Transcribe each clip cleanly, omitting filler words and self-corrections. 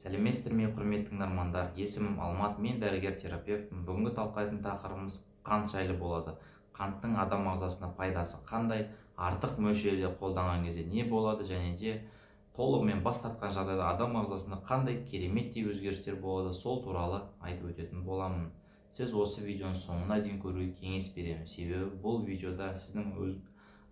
Сәлеметсіздер ме, құрметті тыңдармандар! Есімім Алмат, мен дәрігер терапевтпін. Бүгінгі талқылайтын тақырыбымыз қант жайлы болады. Қанттың адам ағзасына пайдасы қандай, артық мөлшерде қолданған кезде не болады және де толығымен бас тартқан жағдайда адам ағзасында қандай кереметтей өзгерістер болады, сол туралы айтып өтетін боламын. Сіз осы видеоның соңына дейін көруге кеңес беремін, себебі бұл видеода сіздің өз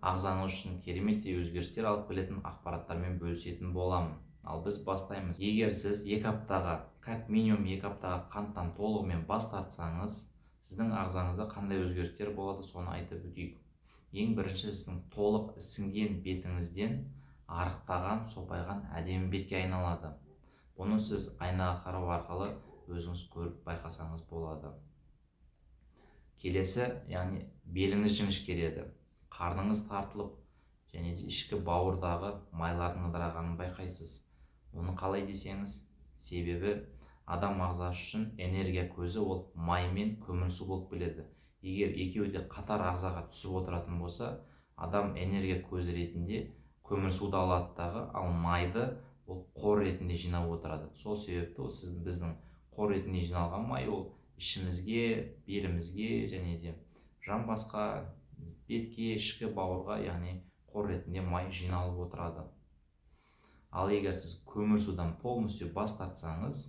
ағзаңыз үшін кереметтей өзгерістер алып келетін ақпараттармен бөлісетін боламын. Ал біз бастаймыз. Егер сіз 2 аптаға, как минимум 2 аптаға қанттан толығымен бас тартсаңыз, сіздің ағзаңызда қандай өзгерістер болады, соны айтып өтейік. Ең бірінші, сіздің толық ісінген бетіңізден арықтаған, сопайған әдемі бетке айналады. Бұны сіз айнаға қарау арқылы өзіңіз көріп байқасаңыз болады. Келесі, яғни беліңіз жіңішкереді, қарныңыз тартылып және де ішкі бауырдағы майлардың ыдырағанын байқайсыз. Оны қалай десеңіз, себебі адам ағзасы үшін энергия көзі ол май мен көмірсу болып келеді. Егер екеуі де қатар ағзаға түсіп отыратын болса, адам энергия көзі ретінде көмірсуды алады дағы, ал майды ол қор ретінде жинап отырады. Сол себепті ол сіздің, біздің қор ретінде жиналған май ол ішімізге, белімізге және де жамбасқа, бетке, ішкі бауырға, яғни қор ретінде май жиналып отырады. Ал егер сіз көмірсудан полностью бас тартсаңыз,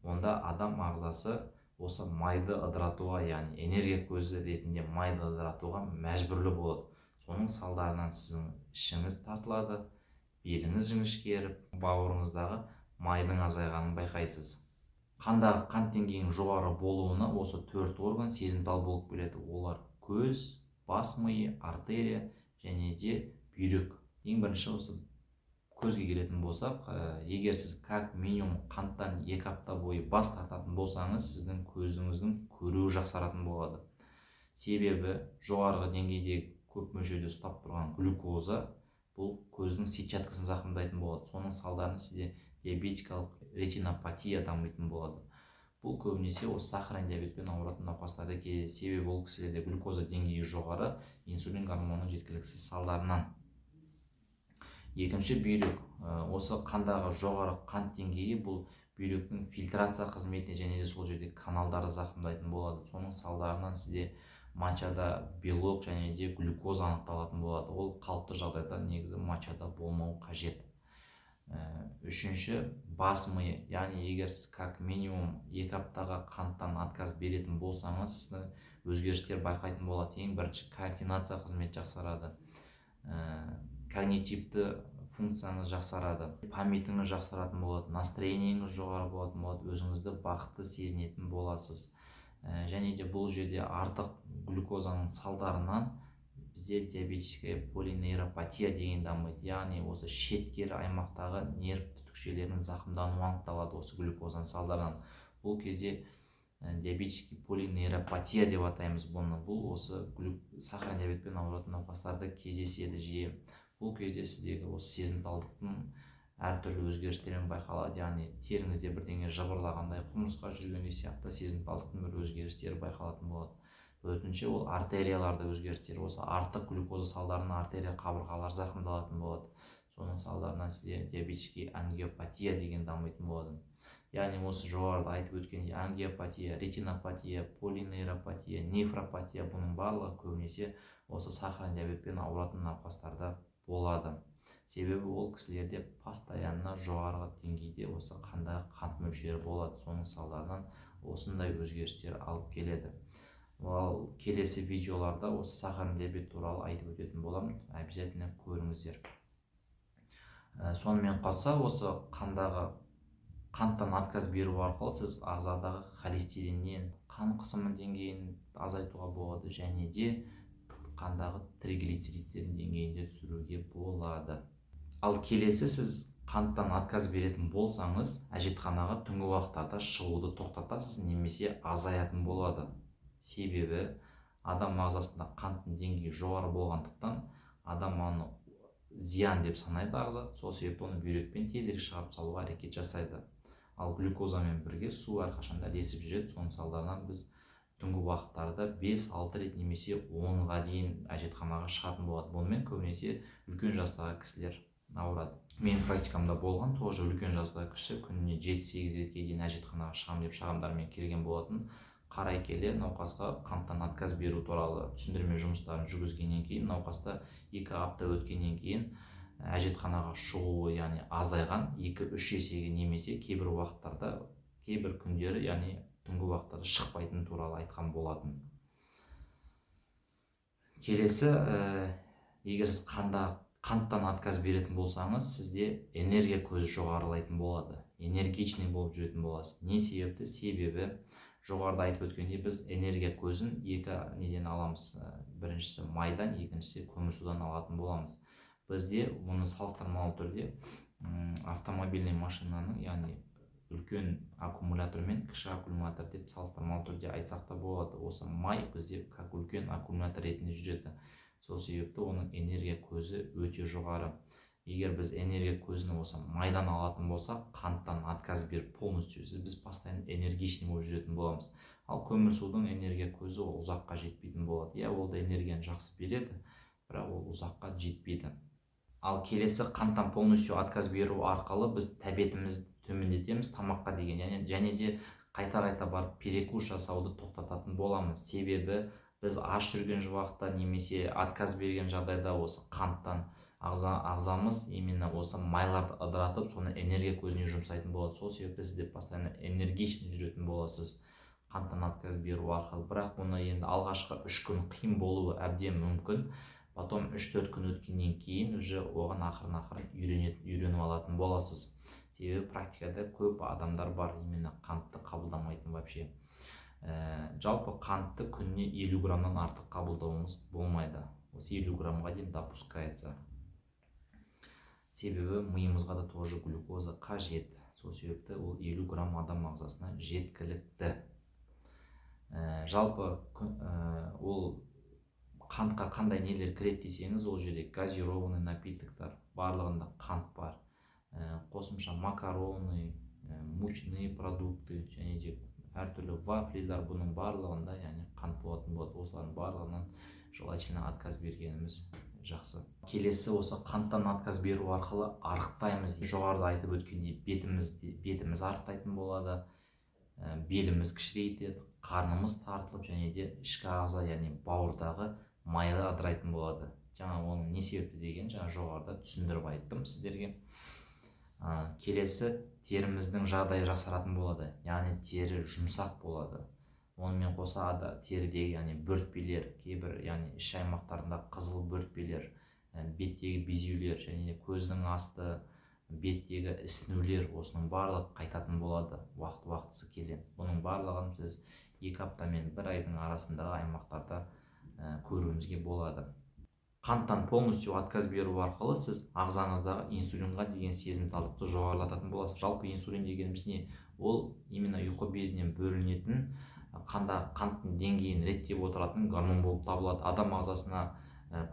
онда адам ағзасы осы майды ыдыратуға, яғни энергия көзі ретінде майды ыдыратуға мәжбүрлі болады. Соның салдарынан сіздің ішіңіз тартылады, беліңіз жіңішкеріп, бауырыңыздағы майдың азайғанын байқайсыз. Қандағы қант деңгейінің жоғары болуына осы төрт орган сезімтал болып келеді. Олар: көз, бас миы, артерия және де бүйрек. Ең бірінші осы көзге келетін болсақ, егер сіз как минимум қанттан 2 апта бойы бас тартатын болсаңыз, сіздің көзіңіздің көруі жақсаратын болады. Себебі жоғарғы деңгейде көп мөлшерде ұстап тұрған глюкоза бұл көздің сетчаткасын зақымдайтын болады. Соның салдарынан сізде диабетикалық ретинопатия дамитын болады. Бұл көбінесе осы сахарный диабетпен ауыратын науқастарда кездеседі, себебі ол кісілерде глюкоза деңгейі жоғары, инсулин гормонының жеткіліксіз салдарынан. Екінші, бүйрек. Осы қандағы жоғары қант деңгейі бұл бүйректің фильтрация қызметіне және де сол жерде каналдарды зақымдайтын болады. Соның салдарынан сізде мочада белок және де глюкоза анықталатын болады. Ол қалыпты жағдайда негізі мочада болмау қажет. Үшінші, бас миы. Яғни егер сіз как минимум 2 аптаға қанттан отказ беретін болсаңыз, сіздің өзгерістер байқайтын боласыз. Ең бірінші, координация қызметі жақсарады, когнитивті функцияңыз жақсарады, память іңіз жақсаратын болады, настроение ңіз жоғары болатын болады, өзіңізді бақытты сезінетін боласыз. Және де бұл жерде артық глюкозаның салдарынан бізде диабетическая полинейропатия деген дамиды, яғни осы шеткері аймақтағы нерв түтікшелерінің зақымдануы анықталады осы глюкозаның салдарынан. Бұл кезде диабетический полинейропатия деп атаймыз бұны. Бұл осы сахарный диабетпен ауыратын науқастарда кездеседі жиі. Бұл кезде сіздегі осы сезімталдықтың әртүрлі өзгерістермен байқалады, яғни теріңізде бірдеңе жыбырлағандай, құмырсқа жүргендей сияқты сезімталдықтың бір өзгерістері байқалатын болады. Төртінші, ол артерияларда өзгерістер. Осы артық глюкоза салдарынан артерия қабырғалары зақымдалатын болады. Соның салдарынан сізде диабетический ангиопатия деген дамитын болады. Яғни осы жоғарыда айтып өткендей, ангиопатия, ретинопатия, полинейропатия, нефропатия, бұның барлығы көбінесе осы сахарный диабетпен ауыратын науқастарда болады. Себебі ол кісілерде постоянно жоғарғы деңгейде осы қандағы қант мөлшері болады. Соның салдарынан осындай өзгерістер алып келеді. Ал келесі видеоларда осы сахарный диабет туралы айтып өтетін боламын, обязательно көріңіздер. Сонымен қоса осы қандағы қанттан отказ беру арқылы сіз ағзадағы холестериннен, қан қысымы деңгейін азайтуға болады және де қандағы триглицеридтердің деңгейін де түсіруге болады. Ал келесі, сіз қанттан отказ беретін болсаңыз, әжетханаға түнгі уақыттарда шығуды тоқтатасыз немесе азаятын болады. Себебі адам ағзасында қанттың деңгейі жоғары болғандықтан, адам оны зиян деп санайды ағза. Сол себепті оны бүйрекпен тезірек шығарып салуға әрекет жасайды. Ал глюкозамен бірге су әрқашанда ілесіп жүреді. Соның салдарынан біз түнгі уақыттарда 5-6 рет немесе 10-ға дейін әжетханаға шығатын болады. Бұнымен көбінесе үлкен жастағы кісілер Ауырады. Менің практикамда болған тоже үлкен жастағы кісі күніне 7-8 ретке дейін әжетханаға шығамын деп шағымдармен келген болатын. Қарай келе, науқасқа қанттан отказ беру туралы түсіндірме жұмыстарын жүргізгеннен кейін, науқаста 2 апта өткеннен кейін әжетханаға шығуы, яғни, азайған 2-3 есеге немесе кейбір уақыттарда, кейбір күндері, яғни түнгі уақыттарда шықпайтыны туралы айтқан болатын. Келесі, егер сіз қанттан отказ беретін болсаңыз, сізде энергия көзі жоғарылайтын болады, энергичный болып жүретін боласыз. Не себепті? Себебі жоғарыда айтып өткендей, біз энергия көзін екі неден аламыз: біріншісі майдан, екіншісі көмірсудан алатын боламыз. Бізде мұны салыстырмалы түрде автомобильный машинаның, яғни үлкен аккумулятор мен кіші аккумулятор деп салыстырмалы түрде айтсақ та болады. Осы май бізде как үлкен аккумулятор ретінде жүреді, сол себепті оның энергия көзі өте жоғары. Егер біз энергия көзін осы майдан алатын болсақ, қанттан отказ беріп полностью, біз постоянно энергичный болып жүретін боламыз. Ал көмірсудың энергия көзі, ол ұзаққа жетпейтін болады. Иә, ол да энергияны жақсы береді, бірақ ол ұзаққа жетпейді. Ал келесі, қанттан полностью отказ беру арқылы біз тәбетімізді төмендетеміз тамаққа деген, және де қайта қайта барып перекус жасауды тоқтататын боламыз. Себебі біз аш жүрген уақытта немесе отказ берген жағдайда осы қанттан ағзамыз именно осы майларды ыдыратып, соны энергия көзіне жұмсайтын болады. Сол себепті сіз де постоянно энергичный жүретін боласыз қанттан отказ беру арқылы. Бірақ бұны енді алғашқы 3 күн қиын болуы әбден мүмкін, потом 3-4 күн өткеннен кейін уже оған ақырын ақырын үйреніп алатын боласыз. Себебі практикада көп адамдар бар именно қантты қабылдамайтын вообще. Жалпы қантты күніне 50 граммнан артық қабылдауыңыз болмайды, осы 50 граммға дейін допускается. Себебі миымызға да тоже глюкоза қажет, сол себепті ол 50 грамм адам ағзасына жеткілікті. Жалпы ол қантқа қандай нелер кіреді десеңіз, ол жерде газированный напитоктар барлығында қант бар, қосымша макароны, мучные продукты және де әртүрлі вафлилер, бұның барлығында, яғни, қант болатын болады. Осылардың барлығынан желательно отказ бергеніміз жақсы. Келесі, осы қанттан отказ беру арқылы арықтаймыз. Жоғарыда айтып өткендей, бетіміз арықтайтын болады, беліміз кішірейтеді, қарнымыз тартылып және де ішкі ағза, яғни бауырдағы майлы ыдырайтын болады. Жаңа оның не себепті деген жаңа жоғарыда түсіндіріп айттым сіздерге. Келесі, теріміздің жағдайы жақсаратын болады, яғни тері жұмсақ болады. Онымен қоса да терідегі, яғни, бөртпелер, кейбір, яғни, іш аймақтарында қызыл бөртпелер, беттегі безеулер және де көздің асты, беттегі ісінулер, осының барлығы қайтатын болады уақыт уақытысы келе. Бұның барлығын сіз 2 апта мен бір айдың арасындағы аймақтарда көруіңізге болады. Қанттан полностью отказ беру арқылы сіз ағзаңыздағы инсулинға деген сезімталдықты жоғарылататын боласыз. Жалпы инсулин дегеніміз не? Ол именно ұйқы безінен бөлінетін, қандағы қанттың деңгейін реттеп отыратын гормон болып табылады. Адам ағзасына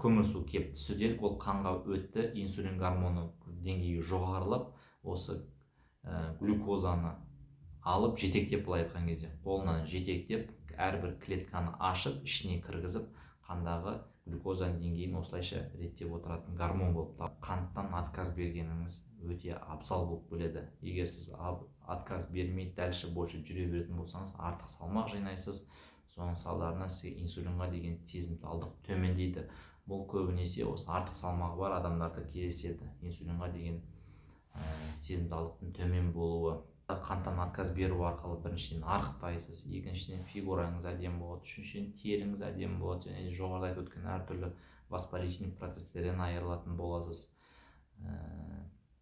көмірсу кеп түсті делік, ол қанға өтті, инсулин гормоны деңгейі жоғарылап, осы глюкозаны алып, жетектеп, былай айтқан кезде, қолынан жетектеп, әрбір клетканы ашып, ішіне кіргізіп, қандағы глюкозаның деңгейін осылайша реттеп отыратын гормон болып табылады. Қанттан отказ бергеніңіз өте абзал болып келеді. Егер сіз отказ бермей, дальше больше жүре беретін болсаңыз, артық салмақ жинайсыз, соның салдарынан сізге инсулинға деген сезімталдық төмендейді. Бұл көбінесе осы артық салмағы бар адамдарда кездеседі, инсулинға деген сезімталдықтың төмен болуы. Қанттан отказ беру арқылы біріншіден арықтайсыз, екіншіден фигураңыз әдемі болады, үшіншіден теріңіз әдемі болады және де жоғарыда айтып өткен әртүрлі воспалительный процесстерден айырылатын боласыз,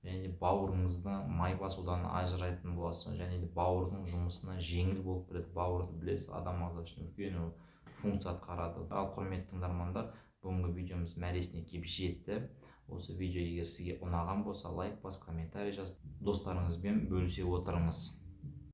және де бауырыңызды май басудан ажырайтын боласыз және де бауырдың жұмысына жеңіл болып келеді. Бауырды білесіз, адам ағзасы үшін үлкен функция атқарады. Ал, құрметті тыңдармандар, бүгінгі видеомыз мәресіне келіп жетті. Осы видео егер сізге ұнаған болса, лайк басып, комментарий жазып, достарыңызбен бөлісе отырыңыз.